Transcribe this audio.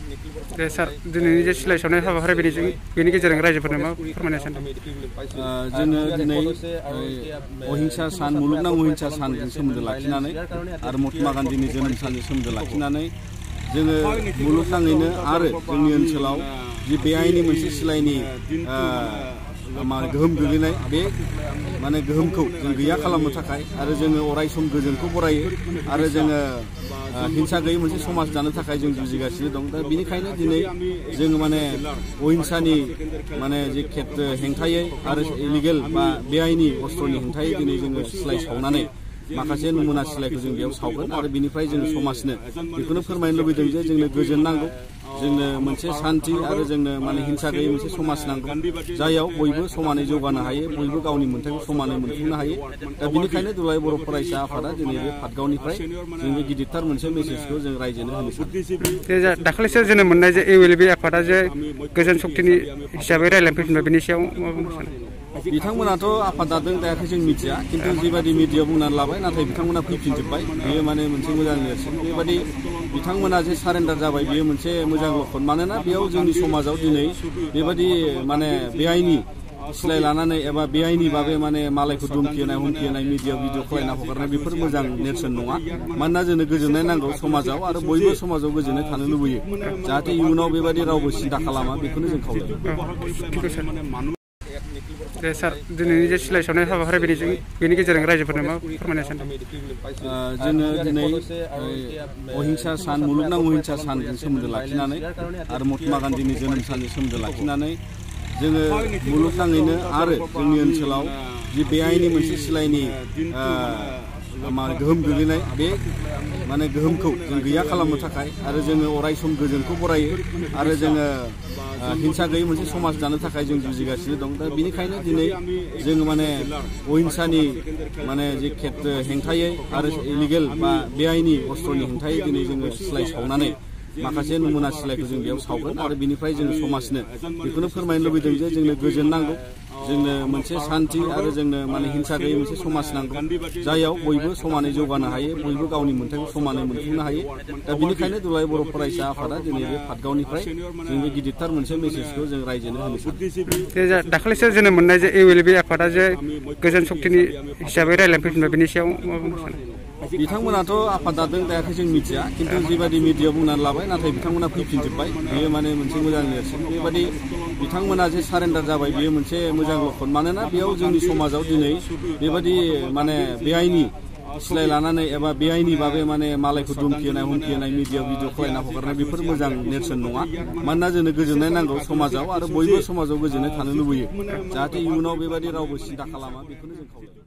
दे सार दिनैनि जे सिलाय सावनाय हाबाफारि बेनि गेजेरजों रायजोफोरनो मा फोरमायनो सानदों? जोङो दिनै अहिंसा सान मुलुगनां अहिंसा सानजों सोमोन्दो लाखिनानै आरो महात्मा गान्धीनि जोनोम सानजों सोमोन्दो लाखिनानै जोङो मुलुगनाङैनो आरो जोंनि ओनसोलाव जि बेआइनि मोनसे सिलायनि गोहोम गोग्लैनाय बे माने गोहोमखौ जों गैया खालामनो थाखाय आरो जोङो अरायसम गोजोनखौ बरायो आरो जोङो हिंसा गैयै मोनसे समाज दानो थाखाय जों जुजिगासिनो दं। दा बेनिखायनो दिनै जोङो माने अहिंसानि माने जे हेंथायै आरो इलिगेल बा बेआइनि अस्त्रनि हेंथायै दिनै जोङो सिलाय सावनानै माखासे नमुना सिलायखौ जों बेयाव सावगोन आरो बिनिफ्राय जोङो समाजनो बेखौनो फोरमायनो लुबैदों जे जोंनो गोजोन नांगौ, जोंनो मोनसे शान्ति आरो जोंनो माने हिंसा गैयै मोनसे समाज नांगौ, जायाव बयबो समानै जौगानो हायो, बयबो गावनि मोन्थायखौ समानै मोनफुंनो हायो। दा बेनिखायनो दुलाराय बर' फरायसा आफादा दिनै बे पाटगावनिफ्राय जों बे गिदिरथार मोनसे मेसेजखौ जों रायजोनो होनो सानो। दाखालिसो जोनोम मोननाय जे AOLB आफादा जे गोजोन सक्तिनि हिसाबै रायज्लायफैफिनबाय, बेनि सायाव मा बुंनो सानो? बिथांमोनाथ' आफाद दादों दायाखै जों मिथिया, खिन्थु जिबायदि मिडियायाव बुंनानै लाबाय, नाथाय बिथांमोना फैफिनजोब्बाय, बेयो माने मोनसे मोजां नेरसोन। बेबायदि बिथांमोना जे सारेन्डार जाबाय बेयो मोनसे मोजां लक्षण। मानोना बेयाव जोंनि समाजाव दिनै बेबायदि माने बेआइनि सिलाय लानानै एबा बेआइनि बागै माने मालायखौ हुमखि होनाय मिडियायाव भिडिअ खालायना हगारनाय बेफोर मोजां नेरसोन नङा। मानोना जोंनो गोजोननाय नांगौ समाजाव आरो बयबो समाजाव गोजोननाय थानो लुबैयो, जाहाथे इयुनाव बेबायदि रावबो सिन्था खालामा, बेखौनो जों खावलायो। दे सार दिनैनि जे सिलाय सावनाय हाबाफारि बेनि गेजेरजों रायजोफोरनो मा फोरमायनो सानदों? जोङो दिनै अहिंसा सान मुलुगनां अहिंसा सानजों सोमोन्दो लाखिनानै आरो महात्मा गान्धीनि जोनोम सानजों सोमोन्दो लाखिनानै जोङो मुलुगनाङैनो आरो जोंनि ओनसोलाव जि बेआइनि मोनसे सिलायनि गोहोम गोग्लैनाय बे माने गोहोमखौ जों गैया खालामनो थाखाय आरो जोङो अरायसम गोजोनखौ बरायो आरो जोङो हिंसा गैयै मोनसे समाज दानो थाखाय जों जुजिगासिनो दं। दा बेनिखायनो दिनै जोङो माने अहिंसानि माने जे हेंथायै आरो इलिगेल बा बेआइनि अस्त्रनि हेंथायै दिनै जोङो सिलाय सावनानै माखासे नमुना सिलायखौ जों बेयाव सावगोन आरो बिनिफ्राय जोङो समाजनो बेखौनो फोरमायनो लुबैदों जे जोंनो गोजोन नांगौ, जोंनो मोनसे शान्ति आरो जोंनो माने हिंसा गैयै मोनसे समाज नांगौ, जायाव बयबो समानै जौगानो हायो, बयबो गावनि मोन्थायखौ समानै मोनफुंनो हायो। दा बेनिखायनो दुलाराय बर' फरायसा आफादा दिनै बे पाटगावनिफ्राय जों बे गिदिरथार मोनसे मेसेजखौ जों रायजोनो होनो सानो। दाखालिसो जोनोम मोननाय जे AOLB आफादा जे गोजोन सक्तिनि हिसाबै रायज्लायफैफिनबाय, बेनि सायाव मा बुंनो सानो? बिथांमोनाथ' आफाद दादों दायाखै जों मिथिया, खिन्थु जिबायदि मिडियायाव बुंनानै लाबाय, नाथाय बिथांमोना फैफिनजोब्बाय, बेयो माने मोनसे मोजां नेरसोन। बेबायदि बिथांमोना जे सारेन्डार जाबाय बेयो मोनसे मोजां लक्षण। मानोना बेयाव जोंनि समाजाव दिनै बेबायदि माने बेआइनि सिलाय लानानै एबा बेआइनि बागै माने मालायखौ हुमखि होनाय मिडियायाव भिडिअ खालायना हगारनाय बेफोर मोजां नेरसोन नङा। मानोना जोंनो गोजोननाय नांगौ समाजाव आरो बयबो समाजाव गोजोननाय थानो लुबैयो, जाहाथे इयुनाव बेबायदि रावबो सिन्था खालामा, बेखौनो जों खावलायो।